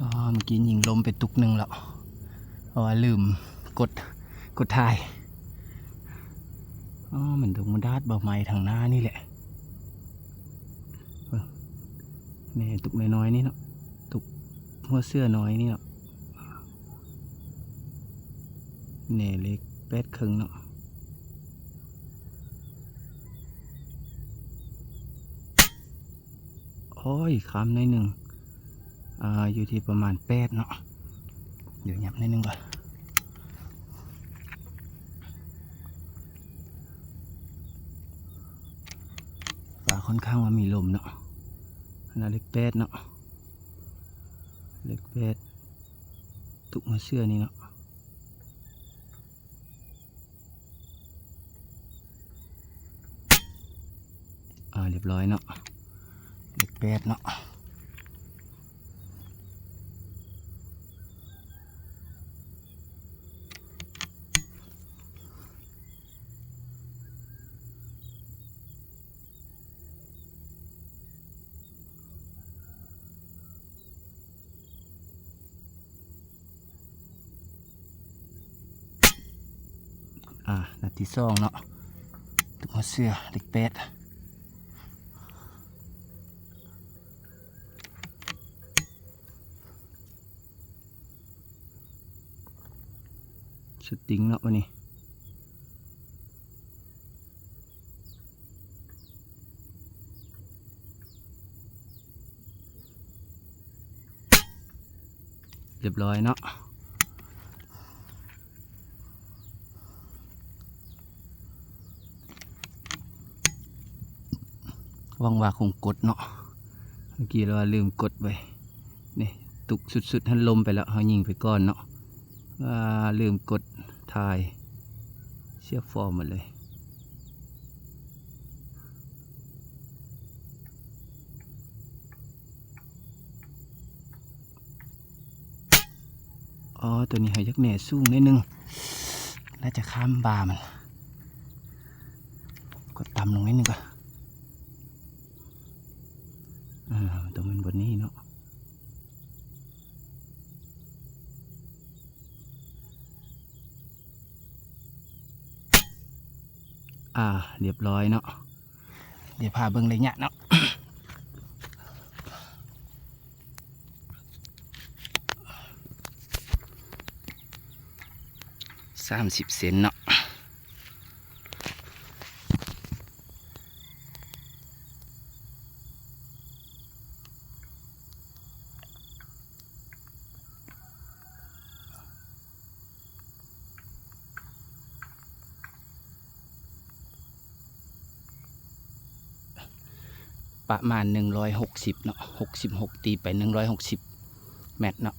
ອໍ ເມື່ອກີ້ຍິງລົມໄປຕຸກໜຶ່ງແລ້ວ ເພາະວ່າລືມກົດ ກົດຖ່າຍ. ອໍ ມັນດົງມັນດາດບໍ່ໄໝ້ທາງໜ້ານີ້ແຫຼະ. ເບິ່ງ ແນ່ ຕຸກນ້ອຍໆນີ້ເນາະ ຕຸກຫົວເສືອນ້ອຍນີ້ເນາະ ແນ່ເຫຼັກແປດເຄິ່ງເນາະ. ໂອ້ຍ ຂ້າມໜ້ອຍໜຶ່ງ ອ່າ ຢູ່ທີ່ປະມານແປດເນາະ. ດຽວຫຍັບໜ້ອຍໜຶ່ງກ່ອນ ຟ້າຂ້ອນຂ້າງວ່າມີລົມເນາະ. ອັນນັ້ນເຫຼັກແປດເນາະ ເຫຼັກແປດ ຕຸກຫົວເສືອນີ້ເນາະ. ອ່າ ຮຽບຮ້ອຍເນາະ ເຫຼັກແປດເນາະ. ອ່າ ນັດທີສອງເນາະ ຕຸກຫົວເສືອເຫຼັກແປດ. ສະຕິງເນາະ ບາດນີ້ ຮຽບຮ້ອຍເນາະ. ຫວັງວ່າຄົງກົດເນາະ ເມື່ອກີ້ລະວ່າລືມກົດໄວ້ ນີ້ ຕຸກສຸດໆຫັ້ນລົມໄປແລ້ວ ເຮົາຍິງໄປກ່ອນເນາະ ອ່າ ລືມກົດຖ່າຍ ເສຍຟອມໝົດເລີຍ. ອໍ ໂຕນີ້ໃຫ້ຈັກແນ່ສູງໜ້ອຍໜຶ່ງ ໜ້າຈະຂ້າມບ່າມັນ ກົດຕ່ຳລົງໜ້ອຍໜຶ່ງກ່ອນ. ອ່າ ໂຕມັນບໍ່ນີ້ເນາະ ອ່າ ຮຽບຮ້ອຍເນາະ. ດຽວພາເບິ່ງໄລຍະເນາະ ສາມສິບເຊັນເນາະ. ປະມານໜຶ່ງຮ້ອຍຫົກສິບເນາະ ຫົກສິບຫົກ ຕີໄປໜຶ່ງຮ້ອຍຫົກສິບແມັດເນາະ.